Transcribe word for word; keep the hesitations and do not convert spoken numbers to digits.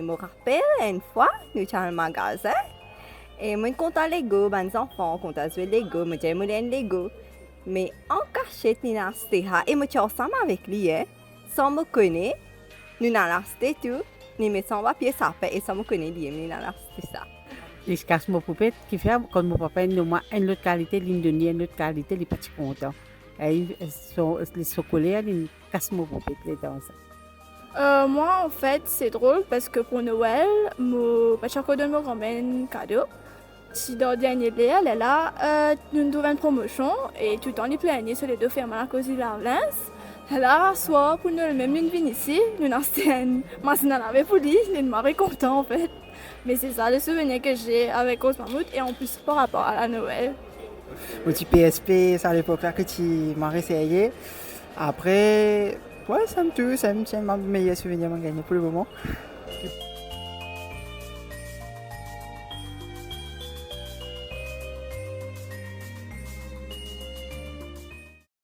Mo rapel enn fwa, nou ti al magazin, e mo'nn kontan Lego, bann zanfan kontan zwe Lego, mo dir mo le enn Lego. Me an kasiet, li'nn aste sa, e mo ti ansam avek li, e, san mo kone, nou'nn al aste tou, li met sa anba pie sapin, e san mo kone, li mem li'nn al aste sa. Li kas mo poupet, kifer kan mo papa inn donn mwa enn lot kalite, li'nn donn li enn lot kalite, li pa ti kontan. E so, so koler, li'nn kas mo poupet letan sa. Euh, moi, en fait, c'est drôle parce que pour Noël, mo pa ti ankor donn mo granmem kado. Ti dan dernie ler, lerla, euh, nou trouv enn promosion e toultan li plengne so ledo fermal akoz li lav linz. Lerla, swar pou Noël mem, li'nn vinn isi, nou'nn aste enn mazinn a lave pou li, li'nn mari kontan, en fait. Mais c'est ça le souvenir que j'ai avec Rose Mammouth et en plus par rapport à la Noël. Mo ti P S P sa lepok la ki ti mari serye. Apre, ouais, sa tou, sa ti enn de mes meilleurs souvenirs mo gagne pour le moment.